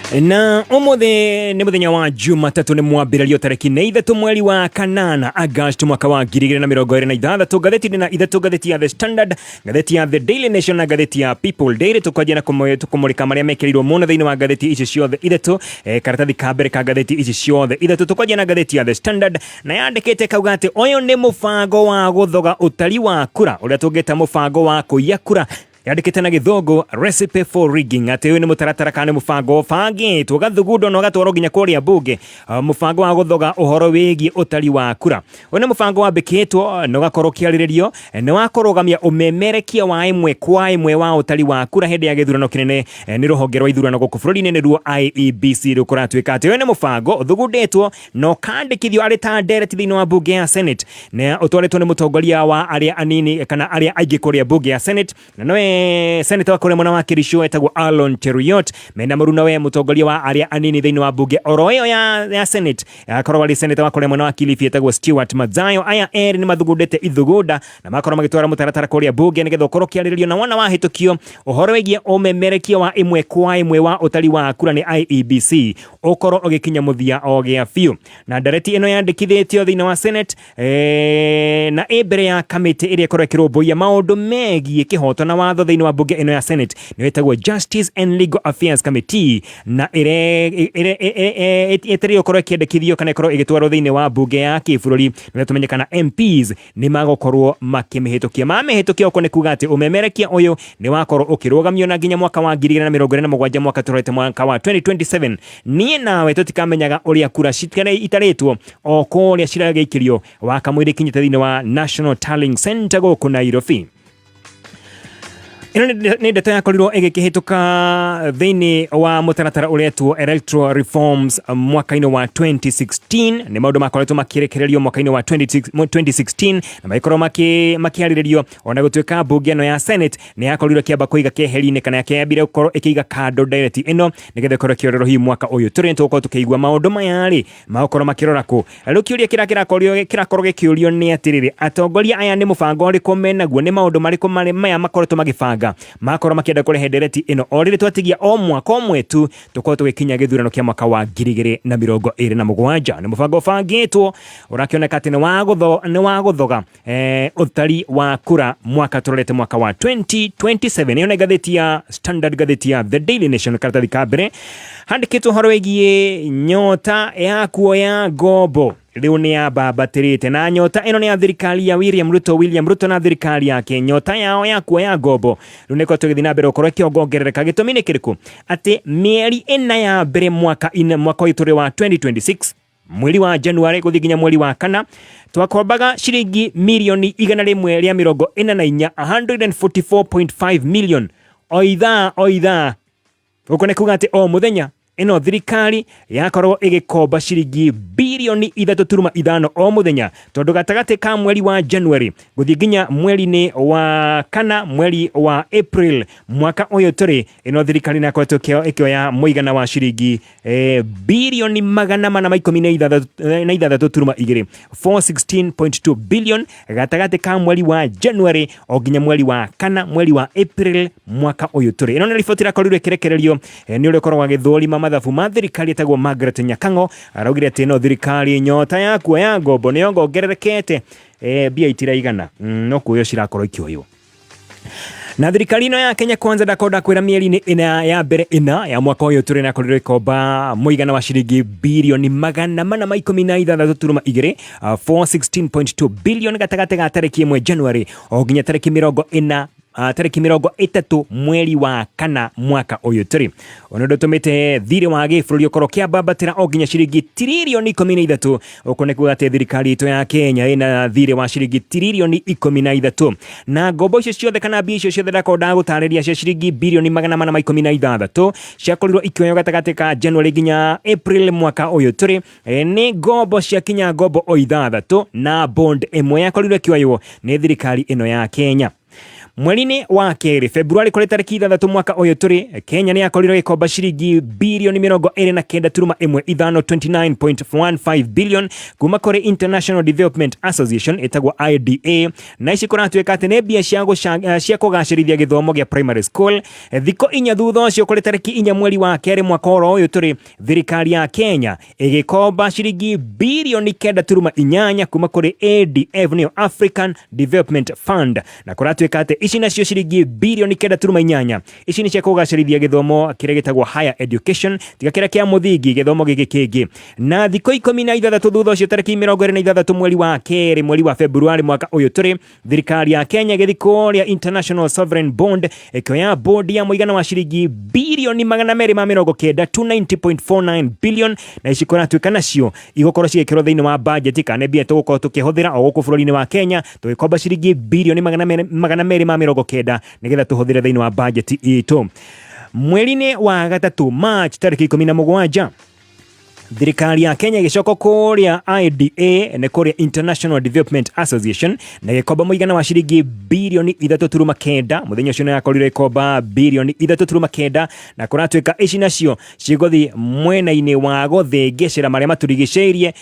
Na umuthi nĩ mũthenya wa Jumatatũ, nĩ mwambĩrĩrio tarĩki nĩ 3 mweri wa 8 Agosti mwaka wa 2026. Ngathĩti na ithatũ, ngathĩti ya The Standard, ngathĩti ya The Daily Nation na ngathĩti ya People Daily. Tũkwanjia na kũmũrĩka marĩa mekĩrĩirwo mũno thĩinĩ wa ngathĩti ici ciothe ithatũ. Karatathi ka mbere ka ngathĩti ici ciothe ithatũ, tũkwanjia na ngathĩti ya The Standard, na yandĩkĩte kauga atĩ ũyũ nĩ mũbango wa gũthoga ũtari wa kura, ũrĩa tũngĩta mũbango wa kũiya kura. Yandĩkĩte na Gĩthũngũ "recipe for rigging", atĩ ũyũ nĩ mũtaratara kana nĩ mũbango ũbangĩtwo, ũgathugundwo na ũgatwarwo nginya kũrĩa mbunge, mũbango wa gũthoga ũhoro wĩgiĩ ũtari wa kura. Ũyũ nĩ mũbango wambĩkĩtwo na ũgakorwo ũkĩarĩrĩrio nĩ wa kũrũgamia ũmemerekia wa ĩmwe kwa ĩmwe wa ũtari wa kura hĩndĩ ya gĩthurano kĩnene nĩ rũhonge rwa ithurano gũkũ bũrũri-inĩ, nĩruo IEBC. Rĩu kũratuĩka atĩ ũyũ nĩ mũbango ũthugundĩtwo na ũkandĩkithio arĩ ta ndereti thĩinĩ wa mbunge ya Senate, na ũtwarĩtwo nĩ mũtongoria wa arĩa anini kana arĩa aingĩ kũrĩa mbunge ya Senate, na nowe senator wa kũrĩa mwena wa Kericho etagwo Alon Cheruiyot, mena mũruna we mũtongoria wa arĩa anini thĩinĩ wa mbunge oro ĩyo ya Senate, akorwo arĩ senator wa kũrĩa mwena wa Kilifi etagwo Stewart Madzayo. Aya erĩ nĩ mathugundĩte ithugunda na makorwo magĩtwara mũtaratara kũrĩa mbunge nĩgetha ũkorwo ũkĩarĩrĩrio, na wona wahĩtũkio, ũhoro wĩgiĩ ũmemerekia wa ĩmwe kwa ĩmwe wa ũtari wa kura nĩ IEBC ũkorwo ũgĩkinya mũthia o gĩa biũ. Na ndereti ĩno yandĩkithĩtio thĩinĩ wa Senate na ĩ mbere ya kamĩtĩ ĩrĩa ĩkorwo ĩkĩrũmbũiya maũndũ megiĩ kĩhoto na watho thĩinĩ wa mbunge ĩno ya Senate, nĩyo ĩtagwo Justice and Legal Affairs Committee, na ĩtereire gũkorwo ĩkĩendekithio kana ĩkorwo ĩgĩtwarwo thĩinĩ wa mbunge ya kĩbũrũri nĩgetha tũmenye kana MPs nĩ magũkorwo makĩmĩhĩtũkia. Mamĩhĩtũkia, ũko nĩ kuga atĩ ũmemerekia ũyũ nĩ wakorwo ũkĩrũgamio na nginya mwaka wa 2027, mwaka tũrorete mwaka wa 2027, niĩ nawe tũtikamenyaga ũrĩa kura itarĩtwo o kũrĩa ciragĩikĩrio wakamũira ikinyĩte thĩinĩ wa National Tallying Center gũkũ Nairobi. Ĩno nĩ ndeto yakorirwo ĩgĩkĩhĩtũka thĩinĩ wa mũtaratara ũretwo Electoral Reforms mwaka-inĩ wa 2016. Nĩ maũndũ makoretwo makĩrekererio mwaka-inĩ wa 2016 na magĩkorwo makĩarĩrĩrio, ona gũtuĩka mbunge ĩno ya Senate nĩ yakorirwo ĩkĩamba kũiga keheri-inĩ kana yakĩambire gũkorwo ĩkĩiga kando ndereti ĩno nĩgetha ĩkorwo ĩkĩorerwo hihi mwaka ũyũ tũrĩ. Tũgũkorwo tũkĩigua maũndũ maya rĩ magũkorwo makĩrora kũ. Rĩu kĩũria kĩrĩa kĩrakorwo gĩkĩũrio nĩ atĩrĩrĩ, atongoria aya nĩ mũbango ũrĩkũ menaguo? Nĩ maũndũ marĩkũ marĩ maya makoretwo magĩbanga makorwo makĩenda kũrehe ndereti ĩno o rĩrĩ twatigia o mwaka ũmwe tu tũkorwo tũgĩkinya gĩthurano kĩa mwaka wa 2027? Nĩ mũbango ũbangĩtwo ũrakĩoneka atĩ nĩ wa gũthoga ũtari wa kura mwaka tũrorete mwaka wa 2027. Ĩyo nĩ ngathĩti ya Standard. Ngathĩti ya The Daily Nation, karatathi ka mbere, handĩkĩtwo ũhoro wĩgiĩ nyota ya kuoya ngombo rĩu nĩ yambambatĩrĩte, na nyota ĩno nĩ ya thirikari ya William Ruto. William Ruto na thirikari yake, nyota yao ya kuoya ngombo rĩu nĩ ĩkoretwo ĩgĩthiĩ na mbere gũkorwo ĩkĩongongerereka. Gĩtũmi nĩ kĩrĩkũ? Atĩ mĩeri 4 ya mbere mwaka ũyũ tũrĩ wa 2026, mweri wa January gũthiĩ nginya mweri wa 4, twakombaga ciringi mirioni 144, 144.5 million o ithaa o ithaa. Gũkũ nĩ kuga atĩ o mũthenya ĩno thirikari yakorwo ĩgĩkomba ciringi birioni 3.5 o mũthenya, tondũ gatagatĩ ka mweri wa January gũthiĩ nginya mweri-inĩ wa 4, mweri wa April mwaka ũyũ tũrĩ, ĩno thirikari nĩ yakoretwo ĩkĩoya mũigana wa ciringi birioni 416.2, 416.2 billion, gatagatĩ ka mweri wa January o nginya mweri wa 4, mweri wa April mwaka ũyũ tũrĩ. Ĩno nĩ riboti ĩrakorirwo ĩkĩrekererio nĩ ũrĩa ũkoragwo agĩthũrima mathabu ma thirikari etagwo Margaret Nyakang'o. Araugire atĩ ĩno thirikari nyota ya kuoya ngombo nĩ yongongererekete, mbia itiraigana, no kuoywo cirakorwo ikĩoywo. Na thirikari ĩno ya Kenya Kwanza, ndakorwo ndakwĩra, mĩeri-inĩ 4 ya mbere 4 ya mwaka ũyũ tũrĩ, nakorirwo ĩkomba mũigana wa ciringi birioni 416.2, 416.2 billion, gatagatĩ ga tarĩki 1 January o nginya tarĩki 40, tarĩki 30 mweri wa 4 mwaka ũyũ tũrĩ. Ũndũ ũndũ ũtũmĩte thirĩ wa gĩbũrũri ũkorwo ũkĩambambatĩra o nginya ciringi tiririoni 13. Ũkũ nĩ kuga atĩ thirikari itũ ya Kenya ĩna thirĩ wa ciringi tiririoni 13, na ngombo icio ciothe kana mbia icio ciothe ndakorwo ndagũtarĩria cia ciringi birioni 416 ciakorirwo ikĩoywo gatagatĩ ka January nginya April mwaka ũyũ tũrĩ. Nĩ ngombo ciakinya ngombo o ithathatũ na bond ĩmwe yakorirwo ĩkĩoywo nĩ thirikari ĩno ya Kenya. Mweri-inĩ wa kerĩ, Februarĩ, kũrĩ tarĩki 6 mwaka ũyũ tũrĩ, Kenya nĩ yakorirwo ĩgĩkomba ciringi birioni 29.15, 29.15 billion, kuma kũrĩ International Development Association ĩtagwo IDA, na ici kũratuĩka atĩ nĩ mbia cia kũgacĩrithia gĩthomo gĩa primary school. Thikũ 4 thutha ũcio, kũrĩ tarĩki 4 mweri wa kerĩ mwaka oro ũyũ tũrĩ, thirikari ya Kenya ĩgĩkomba ciringi birioni 9.8 kuma kũrĩ ADF, nĩyo African Development Fund, na kũratuĩka atĩ ici nacio ciringi birioni 9.8 ici nĩ cia kũgacĩrithia gĩthomo kĩrĩa gĩtagwo higher education, tiga kĩrĩa kĩa mũthingi, gĩthomo gĩkĩ kĩngĩ. Na thikũ 16 thutha ũcio, tarĩki 26 mweri wa kerĩ, mweri wa Februarĩ mwaka ũyũ tũrĩ, thirikari ya Kenya ĩgĩthiĩ kũrĩa International Sovereign Bond ĩkĩoya bond ya mũigana wa ciringi birioni 290, 290.49 billion, na ici kũratuĩka nacio igũkorwo cigĩkĩrwo thĩinĩ wa budget, kana nĩ mbia tũgũkorwo tũkĩhũthĩra o gũkũ bũrũri-inĩ wa Kenya, tũgĩkomba ciringi birioni 290 nĩgetha tũhũthĩre thĩinĩ wa budget itũ. Mweri-inĩ wa gatatũ, March tarĩki 17, thirikari ya Kenya ĩgĩcoka kũrĩa IDA, nĩ kũrĩa International Development Association, na ĩgĩkomba mũigana wa ciringi birioni 3.9. Mũthenya ũcio nĩ yakorirwo ĩkomba birioni 3.9, na kũratuĩka ici nacio cigũthiĩ mwena-inĩ wa gũthĩngĩcĩra marĩa matũrigicĩirie,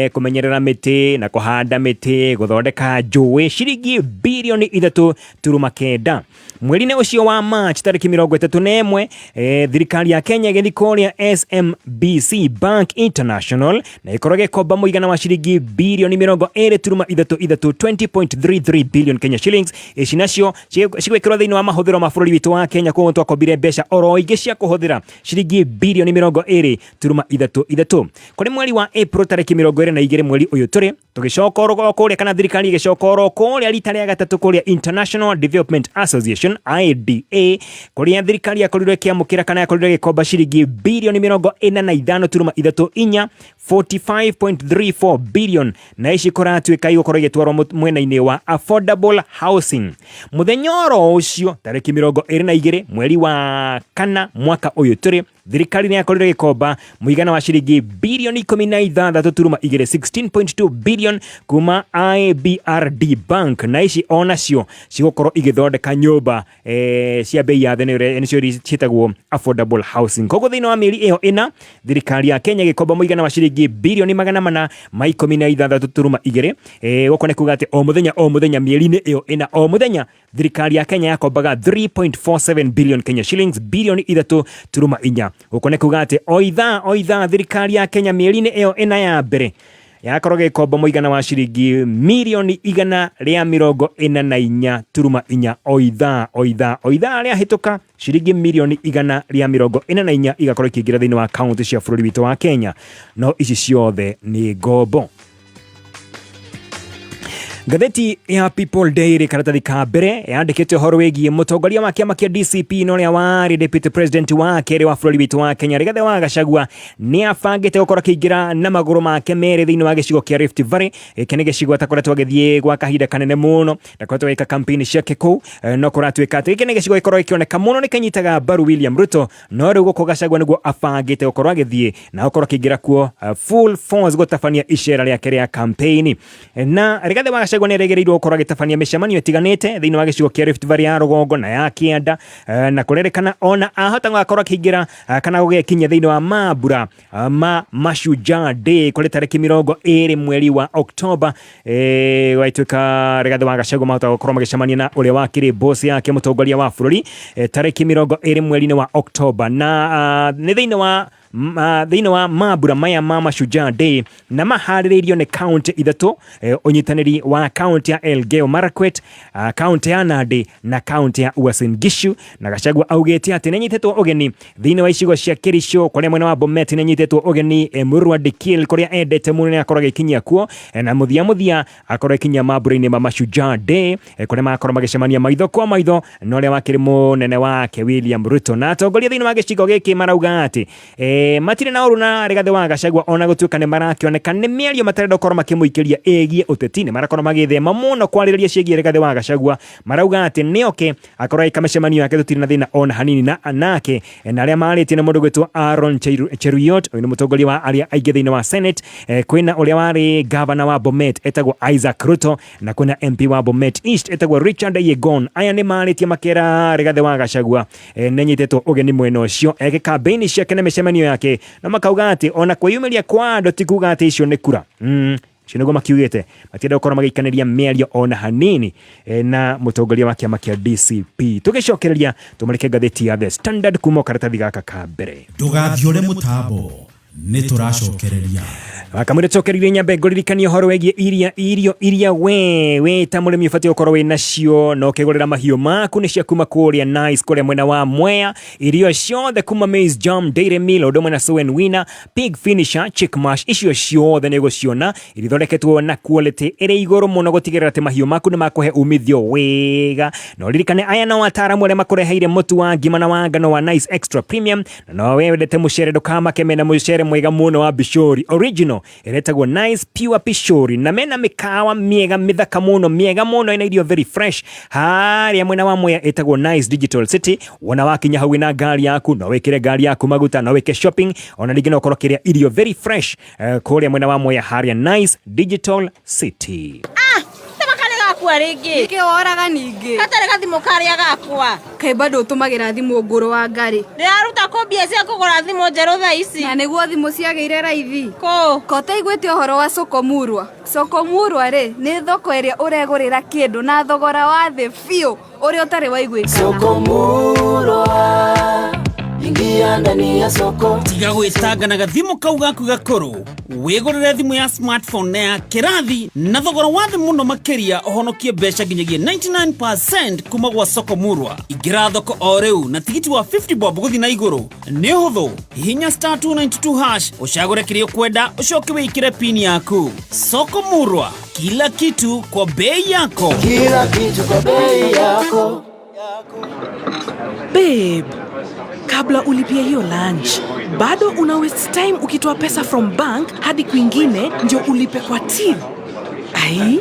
kũmenyerera mĩtĩ na kũhanda mĩtĩ, gũthondeka njũĩ, ciringi birioni 3.9. Mweri-inĩ ũcio wa March tarĩki 31, thirikari ya Kenya ĩgĩthiĩ kũrĩa SMBC Bank International na ĩkorwo ĩgĩkomba mũigana wa ciringi birioni 20.33, 20.33 billion Kenya shillings. Ici nacio cigwĩkĩrwo thĩinĩ wa mahũthĩro ma bũrũri witũ wa Kenya. Koguo twakombire mbeca oro ingĩ cia kũhũthĩra, ciringi birioni 20.33. Kũrĩ mweri wa April tarĩki 22, mweri ũyũ tũrĩ, tũgĩcoka oro kũrĩa, kana thirikari ĩgĩcoka oro kũrĩa rita rĩa gatatũ kũrĩa International Development Association, IDA, kũrĩa thirikari yakorirwo ĩkĩamũkĩra, kana yakorirwo ĩgĩkomba ciringi birioni 45.34, 45.34 billion, na ici kũratuĩka igũkorwo igĩtwarwo mwena-inĩ wa affordable housing. Mũthenya oro ũcio, tarĩki 22 mweri wa kana mwaka ũyũ tũrĩ, thirikari nĩ yakorirwo ĩgĩkomba mũigana wa ciringi birioni 16.2, 16.2 billion, kuma IBRD Bank, na ici onacio cigũkorwo igĩthondeka nyũmba cia bei ya thĩ, nĩcio ciĩtagwo affordable housing. Koguo thĩinĩ wa mĩeri ĩyo 4, thirikari ya Kenya ĩgĩkomba mũigana wa ciringi birioni 416.2. Gũkũ nĩ kuga atĩ o mũthenya o mũthenya mĩeri-inĩ ĩyo 4, o mũthenya thirikari ya Kenya yakombaga 3.47 billion Kenya shillings, birioni 3.4. Gũkũ nĩ kuga atĩ o ithaa o ithaa thirikari ya Kenya mĩeri-inĩ ĩyo 4 ya mbere yakorwo gĩkomba mũigana wa ciringi mirioni 144.4, o ithaa o ithaa o ithaa rĩahĩtũka, ciringi mirioni 144 igakorwo ikĩingĩra thĩinĩ wa kaunti cia bũrũri witũ wa Kenya. No ici ciothe nĩ ngombo. Ngathĩti ya People Daily karatathi ka mbere yandĩkĩte ũhoro wĩgiĩ mũtongoria wa kĩama kĩa DCP na ũrĩa warĩ deputy president wa kerĩ wa bũrũri witũ wa Kenya, Rigathĩ wa Gachagua, nĩ abangĩte gũkorwo akĩingĩra na magũrũ make merĩ thĩinĩ wa gĩcigo kĩa Rift Valley. Gĩkĩ nĩ gĩcigo atakoretwo agĩthiĩ gwa kahinda kanene mũno, ndakoretwo agĩka campaign ciake kũu, no kũratuĩka atĩ gĩkĩ nĩ gĩcigo gĩkorwo gĩkĩoneka mũno nĩ kĩnyitaga mbaru William Ruto. No rĩu gũkũ Gachagua nĩguo abangĩte gũkorwo agĩthiĩ na gũkorwo akĩingĩra kuo full force gũtabania icera rĩake rĩa campaign. Na Rigathĩ wa Gachagua nĩ erĩgĩrĩirwo gũkorwo agĩtabania mĩcemanio ĩtiganĩte thĩinĩ wa gĩcigo kĩa Rift Valley ya rũgongo na ya kĩanda, na kũrerĩkana ona ahota gũgakorwo akĩingĩra, kana gũgekinyia thĩinĩ wa mambura ma Mashujaa Day kũrĩ tarĩki 20 mweri wa Oktoba. Gwatuĩka Rigathĩ wa Gachagua mahota gũkorwo magĩcemania na ũrĩa wakĩrĩ boss yake, mũtongoria wa bũrũri, tarĩki 20 mweri-inĩ wa Oktoba, na nĩ thĩinĩ wa mambura maya ma Mashujaa Day, na maharĩrĩirio nĩ kaunti ithatũ, ũnyitanĩri wa kaunti ya Elgeyo Marakwet, kaunti ya Nandi na kaunti ya Uasin Gishu. Na Gachagua augĩte atĩ nĩanyitĩtwo ũgeni thĩinĩ wa icigo cia Kericho, kũrĩa mwena wa Bomet nĩanyitĩtwo ũgeni, Emurua Dikirr kũrĩa endete mũno nĩ akorwo agĩkinyia kuo, na mũthia mũthia akorwo agĩkinyia mambura-inĩ ma Mashujaa Day, kũrĩa magakorwo magĩcemania maitho kwa maitho na ũrĩa wakĩrĩ mũnene wake William Ruto. Na atongoria thĩinĩ wa gĩcigo gĩkĩ marauga atĩ Matirĩ na ũru na Rigathĩ wa Gachagua ona gũtuĩka nĩ marakĩoneka nĩ mĩario matarenda gũkorwo makĩmũikĩria ĩgiĩ ũteti. Nĩ marakorwo magĩthema mũno kwarĩrĩria ciĩgiĩ Rigathĩ wa Gachagua, marauga atĩ nĩoke akorwo agĩka mĩcemanio yake, tũtirĩ na thĩna ona hanini na nake. Na arĩa marĩtie nĩ mũndũ gwĩtwo Aaron Cheruiyot, ũyũ nĩ mũtongoria wa arĩa aingĩ thĩinĩ wa Senate. Kwĩna ũrĩa warĩ gavana wa Bomet etagwo Isaac Ruto, na kwĩna MP wa Bomet East etagwo Richard Yegon. Aya nĩ marĩtie makera Rigathĩ wa Gachagua nĩ anyitĩtwo ũgeni mwena ũcio eke kambeini ciake na mĩcemanio yake, na makauga atĩ ona kwĩyumĩria kwa andũ ti kuga atĩ icio nĩ kura. Icio nĩguo makiugĩte, matienda gũkorwo magĩikanĩria mĩario ona hanini na mũtongoria wa kĩama kĩa DCP. Tũgĩcokereria tũmũrĩke ngathĩti ya The Standard kuma karatathi gaka ka mbere. Ndũgathiũre mũtambo, nĩ tũracokereria. Kamũira tũcokereirie, nyambe ngũririkanie ũhoro wĩgiĩ iria irio iria we wĩ ta mũrĩmi ũbatiĩ gũkorwo wĩ nacio na ũkĩgũrĩra mahiũ maku. Nĩ cia kuma kũrĩa Nice, kũrĩa mwena wa Mwea. Irio ciothe kuma maize jam, dairy meal, ũndũ ũmwe na Sow Winner, pig finisher, chick mash, icio ciothe nĩ ũgũciona ithondeketwo na quality ĩrĩ igũrũ mũno gũtigĩrĩra atĩ mahiũ maku nĩ makũhe umithio wega. Na ũririkane aya no ataaramu arĩa makũreheire mũtu wa ngima na wa ngano wa Nice Extra Premium. Na no we wendete mũcere, ndũkamake, mena mũcere mwega mũno wa Bishori Original ĩretagwo Nice Pure Pishori, na mena mĩkawa mĩega mĩthaka mũno, mĩega mũno, ĩna irio very fresh harĩa mwena wa Mwea ĩtagwo Nice Digital City. Wona wakinya hau wĩna ngari yaku, no wĩkĩre ngari yaku maguta, no wĩke shopping, ona ningĩ no ũkorwo ũkĩrĩa irio very fresh kũrĩa mwena wa Mwea harĩa Nice Digital City. Ah, tema karĩ gakua rĩngĩ. Nĩkĩ woraga ningĩ? Gatarĩ gathimũ karĩa gakwa. Kaĩ bado ũtũmagĩra thimũ ngũrũ wa ngarĩ? Ndĩraruta kũ mbia cia kũgũra thimũ njerũ thaa ici? Na nĩguo thimũ ciagĩire raithi. Kũ? Ko ũtaiguĩte ũhoro wa Soko Murwa? Soko Murwa rĩ, nĩ thoko ĩrĩa ũregũrĩra kĩndũ na thogora wa thĩ biũ ũrĩa ũtarĩ waiguĩkana. Soko Murwa, ingia ndani ya soko. Tiga gwĩtanga na gathimũ kau gaku gakũrũ, wĩgũrĩre thimũ ya smartphone na ya kĩrathi na thogora wa thĩ mũno makĩria, ũhonokie mbeca nginyagia 99% kuma gwa Soko Murwa. Ingĩra thoko o rĩu na tigiti wa 50 bob gũthiĩ na igũrũ. Nĩ ũhũthũ, hihinya *292# ũcagũre kĩrĩa ũkwenda, ũcoke wĩkĩre pin yaku. Soko Murwa, kila kitu kwa bei yako. Kila kitu kwa bei yako. Babe, kabla ulipie hiyo lunch, bado una waste time ukitoa pesa from bank hadi kwingine ndio ulipe kwa till. Ai,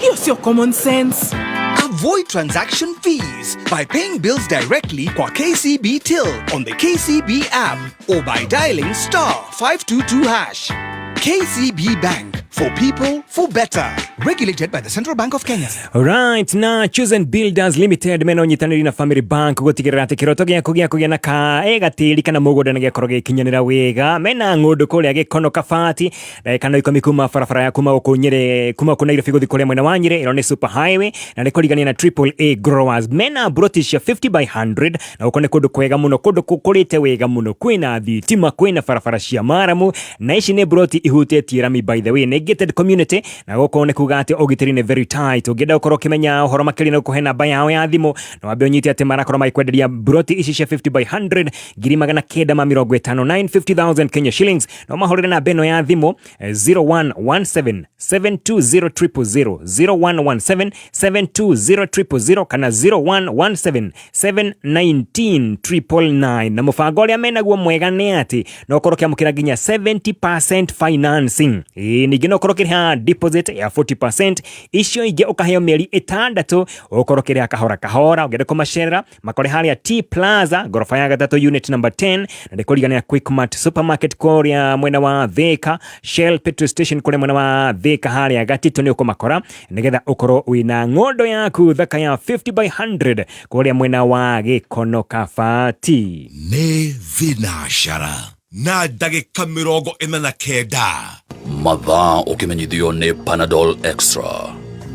hiyo sio common sense. Avoid transaction fees by paying bills directly kwa KCB Till on the KCB app or by dialing *522#. KCB Bank, for people, for better. Regulated by the Central Bank of Kenya. Right, na Chosen Builders Limited mena ũnyitanĩri na Family Bank gũtigĩrĩra atĩ kĩroto gĩaku gĩa kũgĩa na ka gatĩri kana mũgũnda nĩ gĩakorwo gĩkinyanĩra wega. Mena ng'ũndũ kũrĩa Gĩkono Kabati, ndagĩka no 10 kuma barabara ya kuma gũkũ Nyĩrĩ, kuma gũkũ Nairobi gũthiĩ kũrĩa mwena wa Nyĩrĩ. Ĩno nĩ super highway na nĩ kũrigania na Triple A Growers. Mena broti cia 50 by 100, na gũkũ nĩ kũndũ kwega mũno, kũndũ gũkũrĩte wega mũno, kwĩna thitima, kwĩna barabara cia maramu, na ici nĩ broti ihutĩtie rami. By the way, nĩ gated community, na gũkũ nĩ kuga atĩ ũgitĩri nĩ very tight. Ũngĩenda gũkorwo ũkĩmenya ũhoro makĩria na gũkũhe namba yao ya thimũ, na wambe ũnyite atĩ marakorwo magĩkwenderia broti ici cia 50 by 100 950,000, 950,000 Kenya shillings. No mahũrĩre namba ĩno ya thimũ, 0117 720 000, 0117 720 000 kana 0117 719 999. Na mũbango ũrĩa menaguo mwega nĩ atĩ no ũkorwo ũkĩamũkĩra nginya 70% financing. Ĩĩ, ningĩ no ũkorwo ũkĩrĩha deposit ya 40%, icio ingĩ ũkaheo mĩeri 6, ũkorwo ũkĩrĩha kahora kahora. Ũngĩenda kũmacerera, makore harĩa T Plaza, ngoroba ya gatatũ, unit number 10, na nĩ kũrigania Quickmart supermarket kũrĩa mwena wa Thika, Shell petrol station kũrĩa mwena wa Thika harĩa Gatito nĩ ũkũmakora, nĩgetha ũkorwo wĩna ng'ondo yaku thaka ya 50 by 100 kũrĩa mwena wa Gĩkono Kabati. Nĩ thinacara na ndagĩka 49. Mathaa ũkĩmenyithio nĩ Panadol Extra.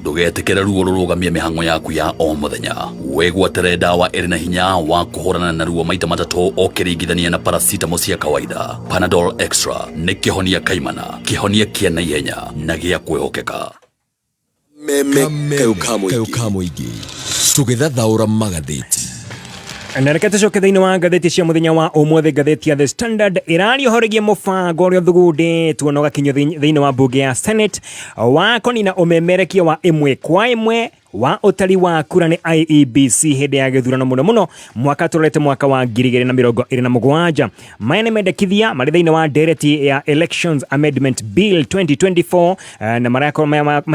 Ndũgetĩkĩre ruo rũrũgamie mĩhang'o yaku ya o mũthenya. Wĩgwatĩre ndawa ĩrĩ na hinya wa kũhũrana na ruo maita matatũ ũkĩringithania na paracetamol cia kawaida. Panadol Extra nĩ kĩhonia kaimana, kĩhonia kĩa naihenya na gĩa kwĩhokeka. Meme kayũ ka mũingĩ, tũgĩthathaũra magathĩti. Na reke tũcoke thĩinĩ wa ngathĩti cia mũthenya wa ũmũthĩ. Ngathĩti ya The Standard ĩraria ũhoro wĩgiĩ mũbango ũrĩa ũthugundĩtwo na ũgakinyio thĩinĩ wa mbunge ya Senate wa kũnina ũmemerekia wa ĩmwe kwa ĩmwe. wa ũtari wa kura nĩ IEBC hĩndĩ ya gĩthurano mũno mũno mwaka tũrorete mwaka wa 2027. Maya nĩ mendekithia marĩ thĩinĩ wa ndereti ya Elections Amendment Bill 2024, na maya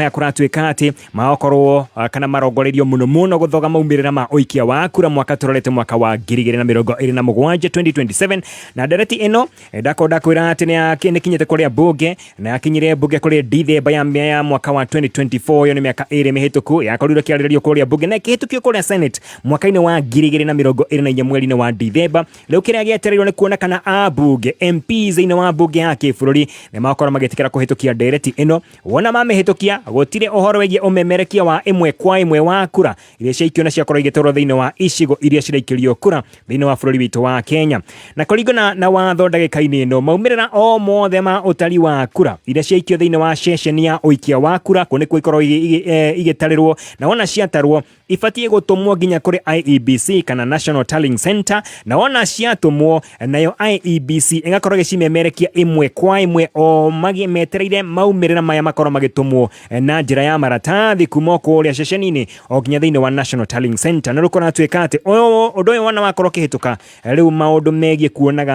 kũratuĩka atĩ magakorwo kana marongoreirio mũno mũno gũthoga maumĩrĩra ma ũikia wa kura mwaka tũrorete mwaka wa 2027, 2027. Na ndereti ĩno ndakorwo ndakwĩra atĩ nĩ kinyĩte kũrĩa mbunge, na yakinyire mbunge kũrĩ Dithemba ya mwaka wa 2024. Ĩyo nĩ mĩaka 2 mĩhĩtũku yakorirwo ĩkĩarĩrĩrio kũrĩa mbunge na ĩkĩhĩtũkio kũrĩa Senate mwaka-inĩ wa 2024 mweri-inĩ wa Dithemba. Rĩu kĩrĩa gĩetereirwo nĩ kuona kana ambunge MPs thĩinĩ wa mbunge ya kĩbũrũri nĩ makorwo magĩtĩkĩra kũhĩtũkia ndereti ĩno. Wona mamĩhĩtũkia, gũtirĩ ũhoro wĩgiĩ ũmemerekia wa ĩmwe kwa ĩmwe wa kura iria ciaikio na ciakorwo igĩtwarwo thĩinĩ wa icigo iria ciraikĩrio kura thĩinĩ wa bũrũri witũ wa Kenya. Na kũringana na watho ndagĩka-inĩ ĩno, maumĩrĩra o mothe ma ũtari wa kura iria ciaikio thĩinĩ wa ceceni ya ũikia wa kura, kũu nĩkuo ikorwo igĩtarĩrwo, na wona ciatarwo ibatiĩ gũtũmwo nginya kũrĩ IEBC kana National Tallying Center, na wona ciatũmwo nayo IEBC ĩgakorwo ĩgĩcimemerekia ĩmwe kwa ĩmwe o metereire maumĩrĩra maya makorwo magĩtũmwo na njĩra ya maratathi kuma kũrĩa ceceni-inĩ o nginya thĩinĩ wa National Tallying Center. Na rĩu kũratuĩka atĩ ũndũ ũyũ wona wakorwo ũkĩhĩtũka, rĩu maũndũ megiĩ kuonaga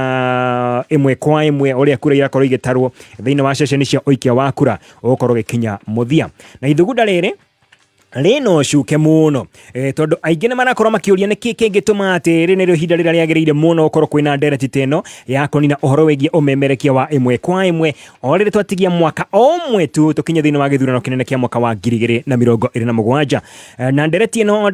ĩmwe kwa ĩmwe ũrĩa kura irakorwo igĩtarwo thĩinĩ wa ceceni cia ũikia wa kura ũgũkorwo ũgĩkinya mũthia. Na ithugunda rĩrĩ rĩna ũcuke mũno, tondũ aingĩ nĩ marakorwo makĩũria nĩkĩ kĩngĩtũma atĩ rĩ nĩrĩo ihinda rĩrĩa rĩagĩrĩire mũno gũkorwo kwĩna ndereti ta ĩno ya kũnina ũhoro wĩgiĩ ũmemerekia wa ĩmwe kwa ĩmwe, o rĩrĩ twatigia mwaka o ũmwe tu tũkinye thĩinĩ wa gĩthurano kĩnene kĩa mwaka wa 2027. Na ndereti ĩno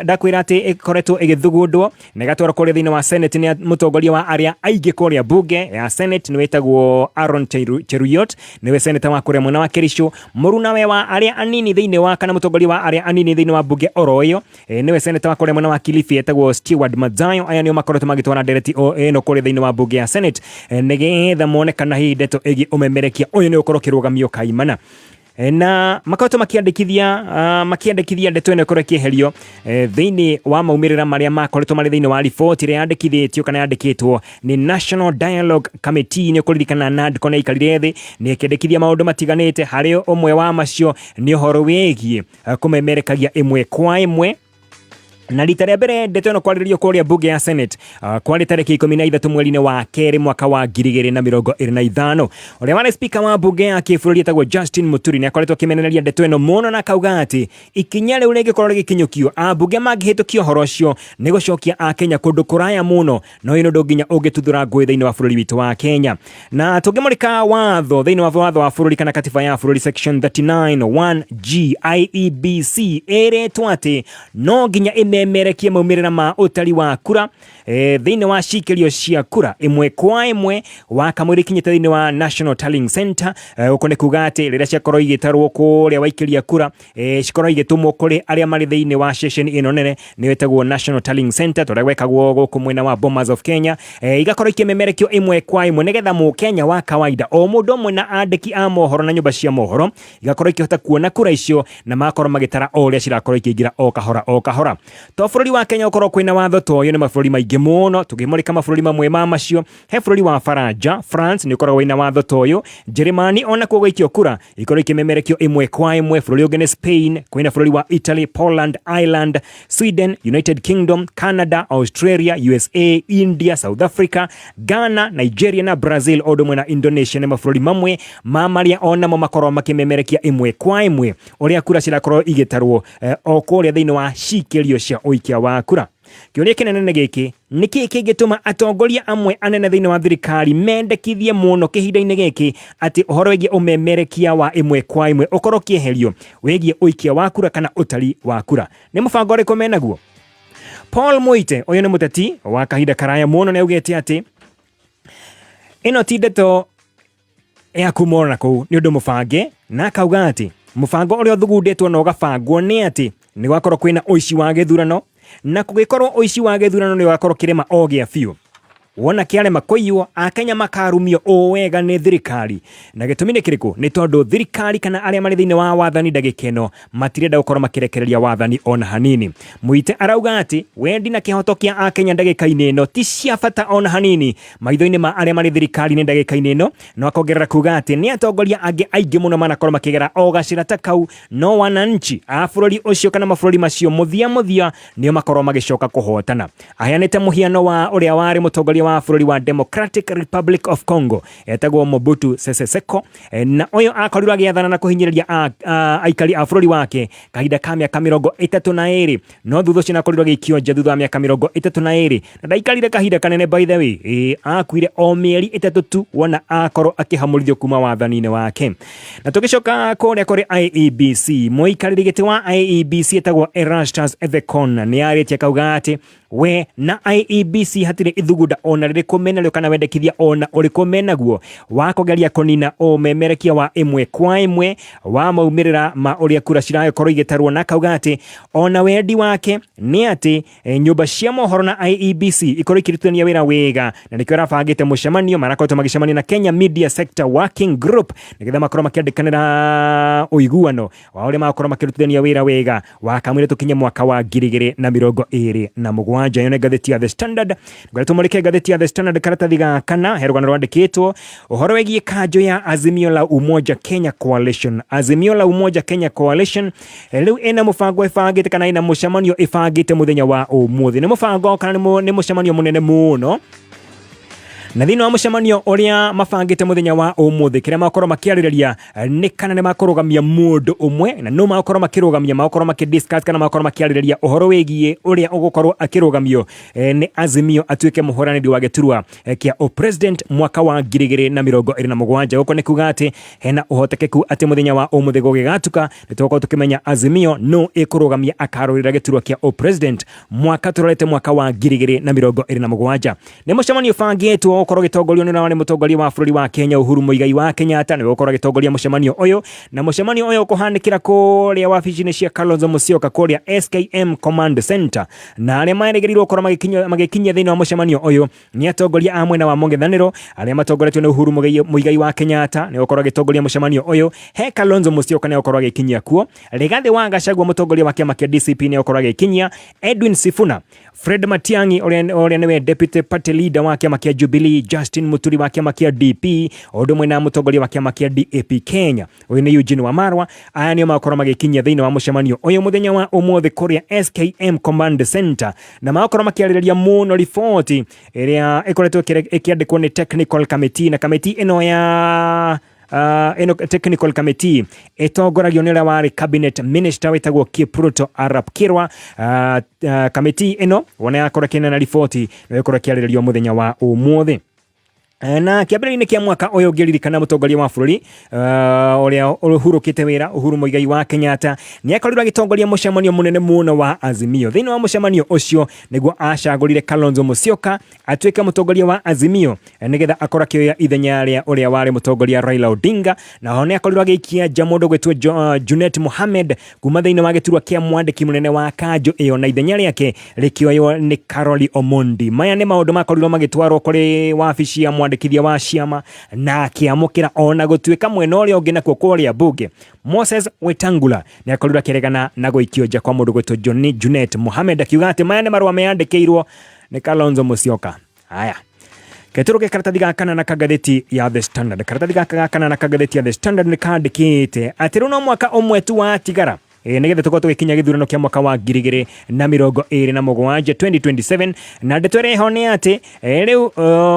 ndakwĩra atĩ ĩkoretwo ĩgĩthugundwo na ĩgatwarwo kũrĩa thĩinĩ wa Senate nĩ mũtongoria wa arĩa aingĩ kũrĩa mbunge ya Senate, nĩwe wĩtagwo Aaron Cheruiyot, nĩwe seneta wa kũrĩa mwena wa Kericho. Mũrunawe wa arĩa anini thĩinĩ wa, kana mũtongoria wa arĩa anini thĩinĩ wa mbunge oro ĩyo, nĩwe seneta wa kũrĩa mwena wa Kilifi etagwo Stewart Madzayo. Aya nĩo makoretwo magĩtwara ndereti ĩno kũrĩa thĩinĩ wa mbunge ya Senate, nĩgetha mone kana hihi ndeto ĩgiĩ ũmemerekia ũyũ nĩ ũkorwo ũkĩrũgamio kaimana. Na makoretwo makĩandĩkithia ndeto ĩno ĩkorwo ĩkĩeherio thĩinĩ wa maumĩrĩra marĩa makoretwo marĩ thĩinĩ wa riboti ĩrĩa yandĩkithĩtio kana yandĩkĩtwo nĩ National Dialogue Committee. Nĩ ũkũririkana NADCO nĩ aikarire thĩ nĩ ĩkĩandĩkithia maũndũ matiganĩte, harĩ ũmwe wa macio nĩ ũhoro wĩgiĩ kũmemerekagia ĩmwe kwa ĩmwe. Na rita rĩa mbere ndeto ĩno kwarĩrĩrio kũrĩa mbunge ya Senate kwarĩ tarĩki 13 mweri-inĩ wa kerĩ mwaka wa 2025. Ũrĩa warĩ speaker wa mbunge ya kĩbũrũri etagwo Justin Muturi nĩ akoretwo akĩmenereria ndeto ĩno mũno, na akauga atĩ ikinya rĩu rĩngĩkorwo rĩgĩkinyũkio, ambunge mangĩhĩtũkia ũhoro ũcio, nĩ gũcokia Akenya kũndũ kũraya mũno, na ũyũ nĩ ũndũ nginya ũngĩtuthũra ngũĩ thĩinĩ wa bũrũri witũ wa Kenya. Na tũngĩmũrĩka watho thĩinĩ wa watho wa bũrũri kana katiba ya bũrũri section 39 1G, IEBC ĩrĩtwo atĩ no nginya ĩmemerekie maumĩrĩra ma ũtari wa kura thĩinĩ wa cikĩrio cia kura ĩmwe kwa ĩmwe wa kamũira ikinyĩte thĩinĩ wa National Tallying Center. Gũkũ nĩ kuga atĩ rĩrĩa ciakorwo igĩtarwo kũrĩa waikĩria kura, cikorwo igĩtũmwo kũrĩ arĩa marĩ thĩinĩ wa ceceni ĩno nene nĩyo ĩtagwo National Tallying Center, tũrĩa gwekagwo gũkũ mwena wa Bomas of Kenya, igakorwo ikĩmemerekio ĩmwe kwa ĩmwe nĩgetha mũkenya wa kawaida o mũndũ ũmwe na andĩki a mohoro na nyũmba cia mohoro igakorwo ikĩhota kuona kura icio na magakorwo magĩtara o ũrĩa cirakorwo ikĩingĩra o kahora o kahora. To bũrũri wa Kenya ũkorwo kwĩna watho ta ũyũ, nĩ mabũrũri maingĩ mũno. Tũngĩmũrĩka mabũrũri mamwe ma macio, he bũrũri wa Faranja, France nĩ ũkoragwo wĩna watho ta ũyũ. Njĩrĩmani onakuo gũikio kura ikorwo ikĩmemerekio ĩmwe kwa ĩmwe. Bũrũri ũngĩ nĩ Spain, kwĩna bũrũri wa Italy, Poland, Ireland, Sweden, United Kingdom, Canada, Australia, USA, India, South Africa, Ghana, Nigeria na Brazil, o ũndũ ũmwe na Indonesia nĩ mabũrũri mamwe ma marĩa onamo makoragwo makĩmemerekia ĩmwe kwa ĩmwe ũrĩa kura cirakorwo igĩtarwo o kũrĩa thĩinĩ wa cikĩrio cia ũikia wa kura. Kĩũria kĩnene nĩ gĩkĩ, nĩkĩ kĩngĩtũma atongoria amwe anene thĩinĩ wa thirikari mendekithie mũno kĩhinda-inĩ gĩkĩ atĩ ũhoro wĩgiĩ ũmemerekia wa ĩmwe kwa ĩmwe ũkorwo ũkĩeherio wĩgiĩ ũikia wa kura kana ũtari wa kura? Nĩ mũbango ũrĩkũ menaguo? Paul Muite, ũyũ nĩ mũteti wa kahinda karaya mũno, nĩ augĩte atĩ ĩno ti ndeto ya kuma ona kũu, nĩ ũndũ mũbange, na akauga atĩ mũbango ũrĩa ũthugundĩtwo na ũgabangwo nĩ atĩ nĩ gwakorwo kwĩna ũici wa gĩthurano, na kũgĩkorwo ũici wa gĩthurano nĩ ũgakorwo kĩrĩma o gĩa biũ. Wona kĩarema kũiywo, Akenya makarumio ũũ wega nĩ thirikari. Na gĩtũmi nĩ kĩrĩkũ? Nĩ tondũ thirikari kana arĩa marĩ thĩinĩ wa wathani ndagĩka ĩno matirenda gũkorwo makĩrekereria wathani ona hanini. Muite arauga atĩ wendi na kĩhoto kĩa Akenya ndagĩka-inĩ ĩno ti cia bata ona hanini maitho-inĩ ma arĩa marĩ thirikari-inĩ ndagĩka-inĩ ĩno, no akongerera kuga atĩ nĩ atongoria angĩ aingĩ mũno manakorwo makĩgera o gacĩra ta kau, no wananchi a bũrũri ũcio kana mabũrũri macio mũthia mũthia nĩo makorwo magĩcoka kũhotana. Aheanĩte mũhiano wa ũrĩa warĩ mũtongoria wa bũrũri wa Democratic Republic of Congo etagwo Mobutu Sese Seko, na ũyũ akorirwo agĩathana na kũhinyĩrĩria aikari a bũrũri wake kahinda ka mĩaka 32, no thutha ũcio nĩakorirwo agĩikio nja thutha wa mĩaka 32, na ndaikarire kahinda kanene by the way, akuire o mĩeri 3 tu wona akorwo akĩhamũrithio kuma wathani-inĩ wake. Na tũgĩcoka kũrĩa kũrĩ IEBC, mũikarĩri gĩtĩ wa IEBC etagwo Erastus Ethekon nĩarĩtie akauga atĩ we na IEBC hatirĩ ithugunda ona rĩrĩkũ menarĩo kana wendekithia ona ũrĩkũ menaguo wa kũgeria kũnina ũmemerekia wa ĩmwe kwa ĩmwe wa maumĩrĩra ma ũrĩa kura ciragĩkorwo igĩtarwo, na akauga atĩ ona wendi wake nĩ atĩ nyũmba cia mohoro na IEBC ikorwo ikĩrutithania wĩra wega, na nĩkĩo arabangĩte mũcemanio marakoretwo magĩcemania na Kenya Media Sector Working Group nĩgetha makorwo makĩandĩkanĩra ũiguano wa ũrĩa magakorwo makĩrutithania wĩra wega wa kamũira tũkinye mwaka wa 2027. Ĩyo nĩ ngathĩti ya The Standard. Ngwenda tũmũrĩke ngathĩti ya The Standard karatathi ga kana, he rũgano rwandĩkĩtwo ũhoro wĩgiĩ kanjũ ya Azimio la Umoja Kenya Coalition. Azimio la Umoja Kenya Coalition rĩu ĩna mũbango ĩbangĩte kana ĩna mũcemanio ĩbangĩte mũthenya wa ũmũthĩ. Nĩ mũbango kana nĩ mũcemanio mũnene mũno, na thĩinĩ wa mũcemanio ũrĩa mabangĩte mũthenya wa ũmũthĩ kĩrĩa makorwo makĩarĩrĩria nĩ kana nĩ makũrũgamia mũndũ ũmwe, na no makorwo makĩrũgamia, makorwo makĩdiscuss kana makorwo makĩarĩrĩria ũhoro wĩgiĩ ũrĩa ũgũkorwo akĩrũgamio nĩ Azimio atuĩke mũhũranĩri wa gĩturwa kĩa ũpresident mwaka wa 2027. Gũkũ nĩ kuga atĩ hena ũhotekeku atĩ mũthenya wa ũmũthĩ gũgĩgatuka nĩ tũgũkorwo tũkĩmenya Azimio no ĩkũrũgamia akarũĩrĩra gĩturwa kĩa ũpresident mwaka tũrorete mwaka wa 2027. Nĩ mũcemanio ũbangĩtwo gũkorwo ũgĩtongorio nĩ ũrĩa warĩ mũtongoria wa bũrũri wa Kenya Uhuru Muigai wa Kenyatta, nĩwe ũgũkorwo agĩtongoria mũcemanio ũyũ, na mũcemanio ũyũ ũkũhanĩkĩra kũrĩa wabici-inĩ cia Kalonzo Musyoka kũrĩa SKM Command Center, na arĩa marĩgĩrĩirwo gũkorwo magĩkinyia thĩinĩ wa mũcemanio ũyũ nĩ atongoria a mwena wa mũng'ethanĩro arĩa matongoretio nĩ Uhuru Muigai wa Kenyatta, nĩwe ũgũkorwo agĩtongoria mũcemanio ũyũ. He Kalonzo Musyoka nĩwe ũgũkorwo agĩkinyia kuo, Rigathĩ wa Gachagua mũtongoria wa kĩama kĩa DCP nĩwe ũgũkorwo agĩkinyia, Edwin Sifuna, Fred Matiang'i ũrĩa nĩwe deputy party leader wa kĩama kĩa Jubilee, Justin Muturi wa kĩama kĩa DP, o ũndũ ũmwe na mũtongoria wa kĩama kĩa DAP Kenya ũyũ nĩ Eugene Wamalwa. Aya nĩo magakorwo magĩkinyia thĩinĩ wa mũcemanio ũyũ mũthenya wa ũmũthĩ kũrĩa SKM Command Center, na magakorwo makĩarĩrĩria mũno riboti ĩrĩa ĩkoretwo ĩkĩandĩkwo nĩ technical committee, na committee ĩno ya ĩno technical committee ĩtongoragio nĩ ũrĩa warĩ cabinet minister wĩtagwo Kipruto Arap Kirwa. Committee ĩno wona yakorwo ĩkĩneana riboti na ĩkorwo ĩkĩarĩrĩrio mũthenya wa ũmũthĩ. Na kĩambĩrĩria-inĩ kĩa mwaka ũyũ ũngĩririkana mũtongoria wa bũrũri ũrĩa ũhurũkĩte wĩra Uhuru Muigai wa Kenyatta nĩ akorirwo agĩtongoria mũcemanio mũnene mũno wa Azimio. Thĩinĩ wa mũcemanio ũcio nĩguo acagũrire Kalonzo Musyoka atuĩke mũtongoria wa Azimio nĩgetha akorwo akĩoya ithenya rĩa ũrĩa warĩ mũtongoria Raila Odinga, na ho nĩ akorirwo agĩikia nja mũndũ gwĩtwo Junet Mohamed kuma thĩinĩ wa gĩturwa kĩa mwandĩki mũnene wa kanjũ ĩyo, na ithenya rĩake rĩkĩoywo nĩ Caroli Omondi. Maya nĩ maũndũ makorirwo magĩtwarwo kũrĩ wabici ya mwandĩkithia wa ciama na akĩamũkĩra, ona gũtuĩka mwena ũrĩa ũngĩ nakuo kũrĩa mbunge Moses Wetangula nĩ akorirwo akĩregana na gũikio nja kwa mũndũ gwĩtwo Junet Mohamed, akiuga atĩ maya nĩ marũa meyandĩkĩirwo nĩ Kalonzo Musyoka. Haya, ketũrũke karatathi ga kana na kagathĩti ya The Standard. Karatathi gaka ga kana na kagathĩti ya The Standard nĩ kandĩkĩte atĩ rĩu no mwaka ũmwe tu watigara nĩgetha tũkorwo tũgĩkinya gĩthurano kĩa mwaka wa 2027 2027, na ndeto ĩrĩa ĩho nĩ atĩ rĩu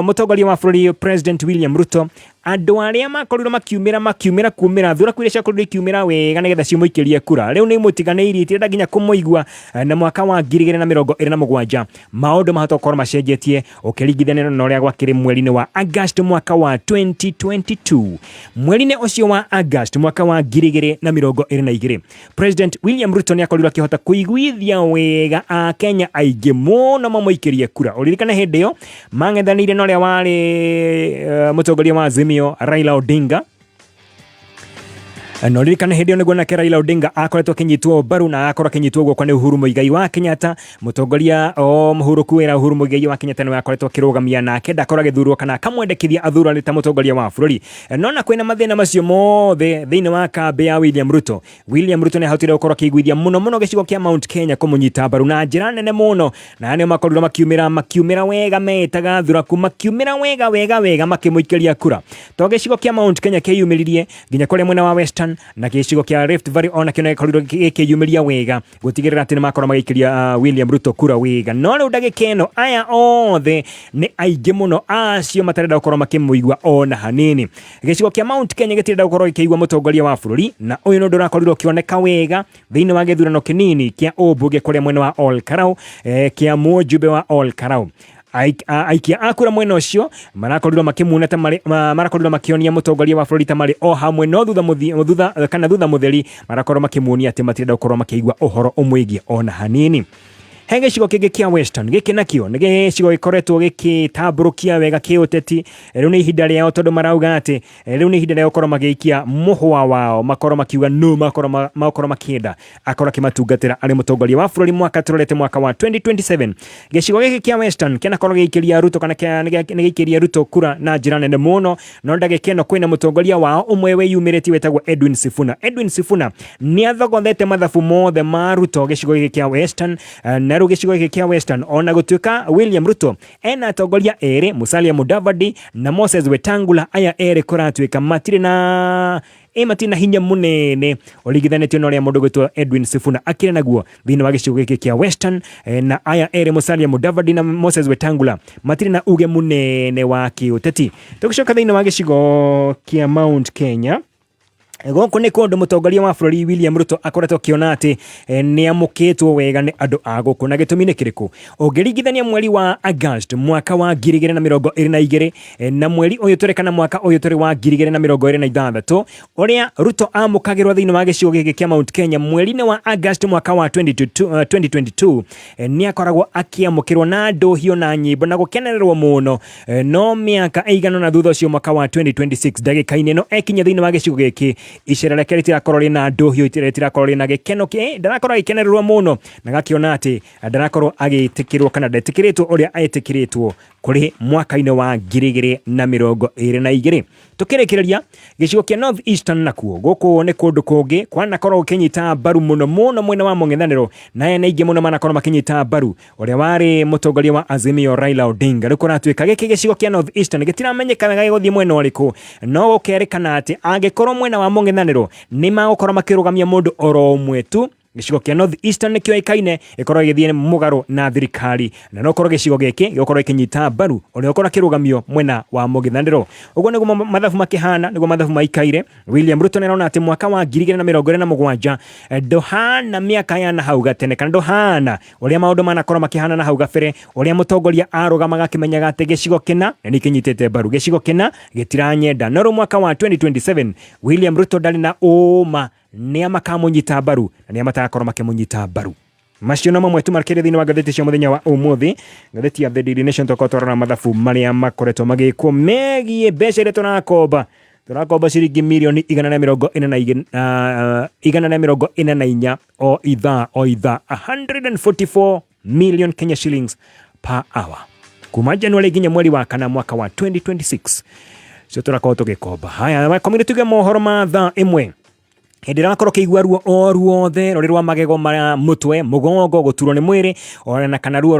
mũtongoria wa bũrũri President William Ruto, andũ arĩa makorirwo makiumĩra kumĩra thuraku iria ciakorirwo ikiumĩra wega nĩgetha cimũikĩrie kura rĩu nĩ imũtiganĩirie, itirenda nginya kũmũigua. Na mwaka wa 2027 maũndũ mahota gũkorwo macenjetie ũkĩringithania na ũrĩa gwakĩrĩ mweri-inĩ wa August mwaka wa 2022. Mweri-inĩ ũcio wa August mwaka wa 2022 President William Ruto nĩ akorirwo akĩhota kũiguithia wega Akenya aingĩ mũno mamũikĩrie kura. Ũririkane hĩndĩ ĩyo mang'ethanĩire na ũrĩa warĩ mũtongoria wa Azimio Raila Odinga. No ririkane hĩndĩ ĩyo nĩguo nake Raila Odinga akoretwo akĩnyitwo mbaru na agakorwo akĩnyitwo guoko nĩ Uhuru Muigai wa Kenyatta, mũtongoria o mũhurũku wĩra Uhuru Muigai wa Kenyatta nĩwe akoretwo akĩrũgamia nake ndakorwo agĩthurwo kana akamwendekithia athurwo arĩ ta mũtongoria wa bũrũri. No na kwĩna mathĩna macio mothe thĩinĩ wa kambĩ ya William Ruto, William Ruto nĩ ahotire gũkorwo akĩiguithia mũno mũno gĩcigo kĩa Mount Kenya kũmũnyita mbaru na njĩra nene mũno, na aya nĩo makorirwo makiumĩra wega metaga thuraku, makiumĩra wega wega wega makĩmũikĩria kura. To gĩcigo kĩa Mount Kenya kĩyumĩririe nginya kũrĩa mwena wa Western na gĩcigo kĩa Rift Valley ona kĩo nĩgĩkorirwo gĩkĩyumĩria wega gũtigĩrĩra atĩ nĩmakorwo magĩikĩria William Ruto kura wega. No rĩu ndagĩka ĩno aya othe nĩ aingĩ mũno acio matarenda gũkorwo makĩmũigua ona hanini. Gĩcigo kĩa Mount Kenya gĩtirenda gũkorwo gĩkĩigua mũtongoria wa bũrũri, na ũyũ nĩ ũndũ ũrakorirwo ũkĩoneka wega thĩinĩ wa gĩthurano kĩnini kĩa ũmbunge kũrĩa mwena wa Ol Kalou, kĩa mũjumbe wa Ol Kalou. Aikia a kura mwena ũcio marakorirwo makĩmuona ta marĩ, marakorirwo makĩonia mũtongoria wa bũrũri ta marĩ o hamwe, no thutha mũthi, thutha, kana thutha mũtheri marakorwo makĩmuonia atĩ matirenda gũkorwo makĩigua ũhoro ũmwĩgiĩ ona hanini. He gĩcigo kĩngĩ kĩa Western, gĩkĩ nakĩo nĩ gĩcigo gĩkoretwo gĩkĩtambũrũkia wega kĩũteti. Rĩu nĩ ihinda rĩao, tondũ marauga atĩ rĩu nĩ ihinda rĩa gũkorwo magĩikia mũhwa wao, makorwo makiuga no makorwo makĩenda akorwo akĩmatungatĩra arĩ mũtongoria wa bũrũri mwaka tũrorete mwaka wa 2027. Gĩcigo gĩkĩ kĩa Western kĩanakorwo gĩgĩikĩria Ruto kana nĩ gĩikĩria Ruto kura na njĩra nene mũno, no ndagĩka ĩno kwĩna mũtongoria wao ũmwe wĩyumĩrĩtie wĩtagwo Edwin Sifuna. Edwin Sifuna nĩ athogothete mathabu mothe ma Ruto gĩcigo gĩkĩ kĩa Western, na rĩu gĩcigo gĩkĩ kĩa Western ona gũtuĩka William Ruto ena atongoria erĩ, Musalia Mudavadi na Moses Wetangula, aya erĩ kũratuĩka matirĩ na matirĩ na hinya mũnene ũringithanĩtio na ũrĩa mũndũ gwĩtwo Edwin Sifuna akĩrĩ naguo thĩinĩ wa gĩcigo gĩkĩ kĩa Western, na aya erĩ Musalia Mudavadi na Moses Wetangula matirĩ na uge mũnene wa kĩũteti. Tũgĩcoka thĩinĩ wa gĩcigo kĩa Mount Kenya, gũkũ nĩ kũndũ mũtongoria wa bũrũri William Ruto akoretwo akĩona atĩ nĩ amũkĩtwo wega nĩ andũ a gũkũ. Na gĩtũmi nĩ kĩrĩkũ? Ũngĩringithania mweri wa August mwaka wa 2022 na mweri ũyũ tũrĩ kana mwaka ũyũ tũrĩ wa 2026, ũrĩa Ruto amũkagĩrwo thĩinĩ wa gĩcigo gĩkĩ kĩa Mount Kenya mweri-inĩ wa August mwaka wa 2022, nĩ akoragwo akĩamũkĩrwo na ndũhio na nyĩmbo na gũkenererwo mũno. No mĩaka ĩigana ũna thutha ũcio mwaka wa 2026, ndagĩka-inĩ ĩno ekinya thĩinĩ wa gĩcigo gĩkĩ, icera rĩake rĩtirakorwo rĩna ndũhio, rĩtirakorwo rĩna gĩkeno, ndarakorwo agĩkenererwo mũno, na gakĩona atĩ ndarakorwo agĩtĩkĩrwo kana ndetĩkĩrĩtwo ũrĩa etĩkĩrĩtwo kũrĩ mwaka-inĩ wa 2022. Tũkĩrĩkĩrĩria gĩcigo kĩa North Eastern, nakuo gũkũ nĩ kũndũ kũngĩ kwanakorwo gũkĩnyita mbaru mũno mũno mwena wa mũng'ethanĩro, na aya nĩ aingĩ mũno manakorwo makĩnyita mbaru ũrĩa warĩ mũtongoria wa Azimio Raila Odinga. Rĩu kũratuĩka gĩkĩ gĩcigo kĩa North Eastern gĩtiramenyeka wega gĩgũthiĩ mwena ũrĩkũ, no gũkerĩkana atĩ angĩkorwo mwena wa mũng'ethanĩro nĩ magũkorwo makĩrũgamia mũndũ oro ũmwe tu, gĩcigo kĩa North Eastern nĩkĩo ĩkaine ĩkorwo ĩgĩthiĩ mũgarũ na thirikari, na no korwo gĩcigo gĩkĩ gĩgũkorwo gĩkĩnyita mbaru ũrĩa ũkorwo akĩrũgamio mwena wa mũng'ethanĩro. Ũguo nĩguo mathabu makĩhana, nĩguo mathabu maikaire. William Ruto nĩarona atĩ mwaka wa 2027 ndũhana mĩaka ya na hau gatene, kana ndũhana ũrĩa maũndũ manakorwo makĩhana na hau gabere, ũrĩa mũtongoria arũgamaga akĩmenyaga atĩ gĩcigo kĩna nĩ kĩnyitĩte mbaru, gĩcigo kĩna gĩtiranyenda. No rĩu mwaka wa 2027 William Ruto ndarĩ na ũma nĩa makamũnyita mbaru na nĩa matagakorwo makĩmũnyita mbaru. Macio no mamwe tu makĩria thĩinĩ wa ngathĩti cia mũthenya wa ũmũthĩ. Ngathĩti ya The Daily Nation tũkorwo twarora mathabu marĩa makoretwo magĩkwo megiĩ mbeca iria tũrakomba ciringi mirioni 144 o ithaa o ithaa, 144 million Kenya shillings per hour, kuma January nginya mweri wa kana mwaka wa 2026 cio tũrakorwo tũgĩkomba. Haya, komire tuge mohoro ma thaa 1. Hĩndĩ ĩrĩa wakorwo ũkĩigua ruo o ruothe rũrĩ rwa magego ma mũtwe, mũgongo, gũturwo nĩ mwĩrĩ ona kana ruo